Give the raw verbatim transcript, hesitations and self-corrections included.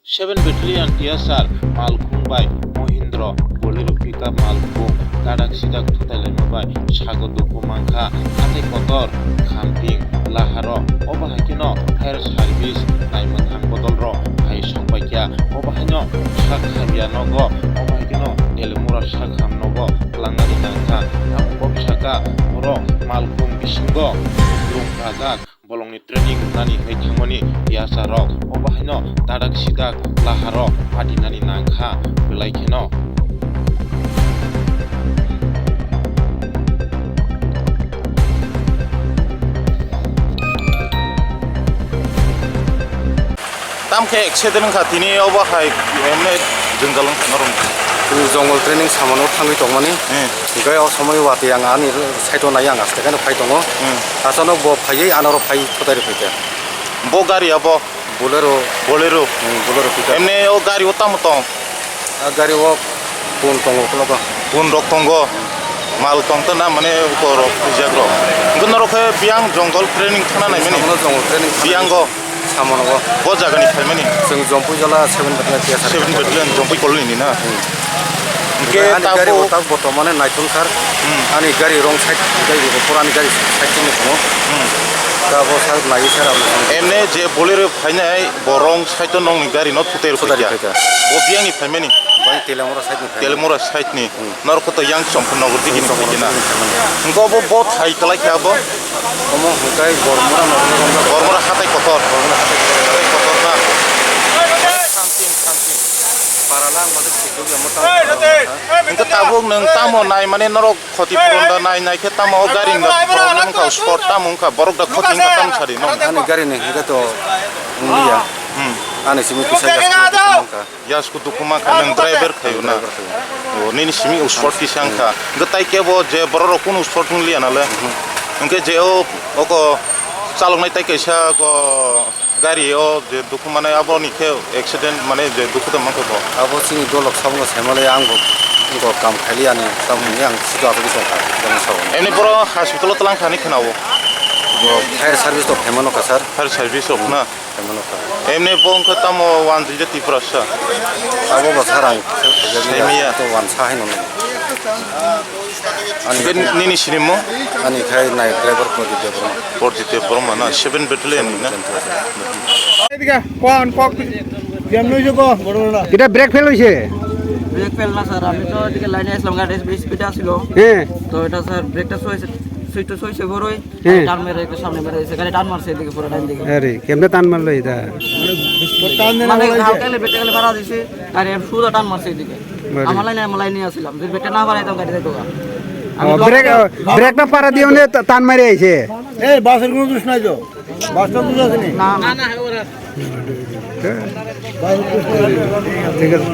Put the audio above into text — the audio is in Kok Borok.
Seven Battalion T S R malkhung bai Mahindra Bolero pickup malkhung tadak sidak thutailaima bai sago duku mankha hathai kotor Khamping Laharo. Obo hai kheno fire service naimwthang bodolrok hai sokpaikha. Obo haino sak hamya nogo, obo hai kheno Telemura sak ham nogo twlangnani nangkha. Tabuk kok saka borok malkhung bisingo rung kajak. Bolongni training rwnani hai thangmani yasa rok. Obo haino tadak sidak laharo patinani nangkha belai kheno. Tamkhe accident wngkha tini obo hai emne jwngjal wngkha norok. Tini jungle training samano thangwi tongmani. Hmm. Hwnkhe o somoi watwi ang ani side o nai ang aste khe phai tongo. Hmm. Achano bo phaiwi anoro phai thotai rw phaikha. Bo gari abo? Bolero. Bolero. Hmm, Bolero pickup. Emne o gari o tamo tong? A gari o pun tongo, kologo. Pun rok tongo. Mal tong to na mane uko rok pijak rok. Hwnkhe norok khe biyang jungle training thana naimani? Samono jungle training thana. Biyango? Samono o. Bo jaga ni phaimani? Chwng Jompui Jola seven Battalion T S R. Seven Battalion Jompui colony ni na? Hmm. Hwnkhe ani gari o tabuk tak botomane naithok sar. Hmm. Ani gari wrong side, gari bo pura ani gari side chini tongo. Hmm. Tabuk sar nai sar abo. Emne je Bolero phainai bo wrong side o nokni gari no thutai rw phaikha. Bo biyang ni phaimani? Bai Telemura side ni phaimani. Telemura side ni. Hmm. Norok to yang Chomphon Nagar digi ni phaikha na. Chomphon Nagar digi ni phaimani. Hwnkhe obo bo thai kwlai khe abo? Omo hwnkhe Bormura Nagar ni romjak. Bormura hatai kotor. Bormura hatai kotor. Hatai kotor na. Something, something. Parala ang mother sikul ya mota. Hwnkhe tabuk nwng tamo nai mane norok khoti puron da nai nai khe tamo o gari ni da problem wngkha, spot tamo wngkha, borok da khoti wngkha tamo sadi no? Ani gari ni hwnkhe to wngliya. Hmm. Ani simi kisa gas wngkha. Yasku dukuma kha nwng driver khayo na? Driver khayo. O, nini simi sport kisa wngkha. Hwnkhe tai kebo je borok rok kunu sport wngliya nale? Mhm. Hwnkhe je o, oko chaloknai tai kaisa ko gari o je dukumanai aboni khe accident mane je dukuda mankha bo. Abo chini dolok sabungo saimanlai ang bo, bo kam khaili ani sabung ni ang sito asugwi tongkha, jani sabung. Emni boro hospital o twlang thani khna o. Bo fire service to phaimano kha sir. Fire service rok na? Phaimano kha. Emni bo wngkha tamo wanjwi je Tiprasa. Abo bo sir ang. Saimiya. To wansa haino. Ani hwnkhe nini sinimung? Ani khai nai driver Prodip Debbarma. Prodip Debbarma na, seven battalion ni na? Seven battalion. এদিকে কোন কক ব্যায়াম লইছে গো বড় বড় না। এটা brake fail হইছে। Brake fail না স্যার, আমি তো এদিকে লাইনে আসলাম, গাড়ি স্পিডে আসছিল। হ্যাঁ। তো এটা স্যার ব্রেকটা সইছে, সুইচটা সইছে বড়ই। হ্যাঁ। টান মেরে একটু সামনে মেরে দিয়েছে, গাড়ি টান মারছে এদিকে পুরো ডান দিকে। আরে, কেমনে টান মারলো এটা? টান দেনা মানে বলা হয়েছে। হালকা গেলে ব্রেকটা গেলে ফাড়া দিছে, গাড়ি সুদা টান মারছে এদিকে। বাড়ি। আমার লাইনে, আমার লাইনে আসছিলাম, যদি ব্রেকটা না ফাড়াইতাম গাড়ি যাইতো গা। আমি ও, তো ব্রেক, ও, ব্রেকটা ফাড়া দিয়ে উনি টা-, টান মারে আইছে। এই বাসের কোনো দোষ নাই তো, বাসটা দোষ আছে নি? না, না। বাসের দোষ নাই। ঠিক আছে।